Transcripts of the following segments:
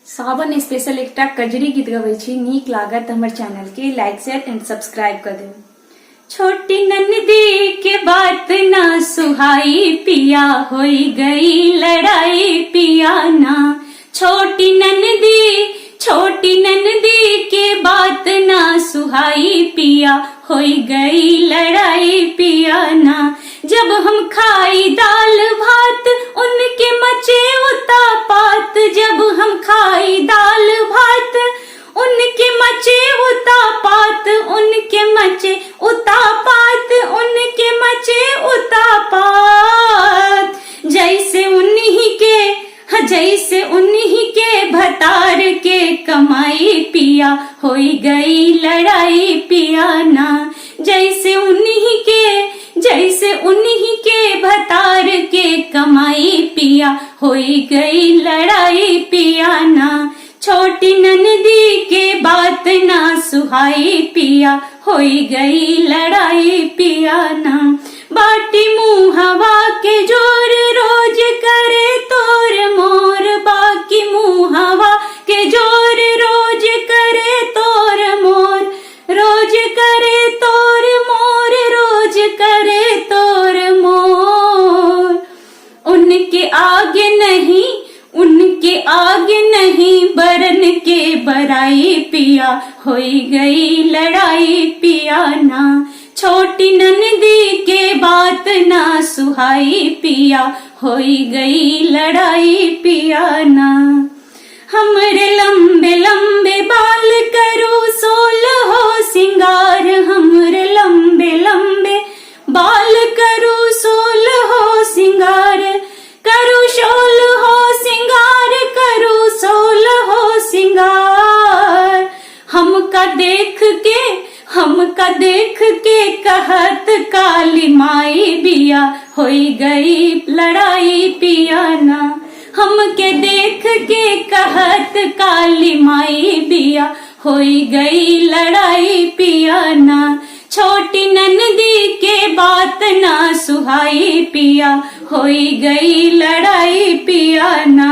सावन special एकटा कजरी गीत गबै छी। नीक लागत हमर चैनल के लाइक, शेयर एंड सब्सक्राइब कर देब। छोटी ननदी के बात ना सुहाई पिया, होई गई लड़ाई पिया ना। छोटी ननदी, छोटी ननदी के बात ना सुहाई पिया, होई गई लड़ाई पिया ना। जब हम खाई दाल भात, उनके मचे उतापात। जब हम खाई दाल भात, उनके मचे उतापात, उनके मचे उतापात, उनके मचे उतापात। जैसे उन्हीं के, हाँ, जैसे उन्हीं के भतार के कमाई पिया, होई गई लड़ाई पिया ना। जैसे उन्हीं के, जैसे उन्हीं के भतार के कमाई पिया, होई गई लड़ाई पिया ना। छोटी ननदी के बात ना सुहाई पिया, होई गई लड़ाई पिया ना। बाटी मुँह हवा के जोर, रोज करे तोर मोर। बाकी मुँह हवा के जोर, रोज करे तोर मोर, रोज करे तोर मोर, रोज करे तोर मोर। उनके आगे नहीं, उनके आगे नहीं बरन के बराई पिया, होई गई लड़ाई पिया ना। छोटी ननदी के बात ना सुहाई पिया, होई गई लड़ाई पिया ना। हमरे लंबे लंबे बाल, करो सोल हो सिंगार। हमरे लंबे लंबे बाल, करो सोल हो सिंगार, करो शोल हो सिंगार, करो सोल हो सिंगार। हमका देख के, हमका देख के कहत काली माई बिया, होई गई लड़ाई पिया ना। हमके देख के कहत काली माई बिया, होई गई लड़ाई पिया ना। छोटी ननदी के बात ना सुहाई पिया, होई गई लड़ाई पिया ना।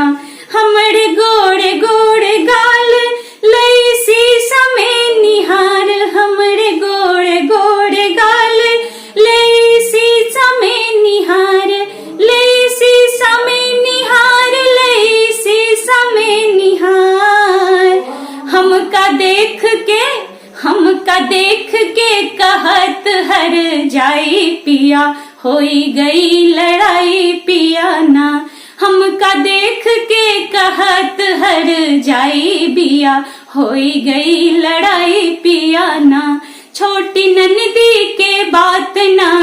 हमरे गोरे गोरे गाल लई शीशा में निहार। हमरे गोरे गोरे गाल लई शीशा में निहार, लई शीशा में निहार, लई शीशा में निहार। हमका देख के, हमका देख के कहत हर जाई पिया, होई गई लड़ाई पिया ना। हमका देख के कहत हर जाई बिया, होई गई लड़ाई पिया ना। छोटी ननदी के बात ना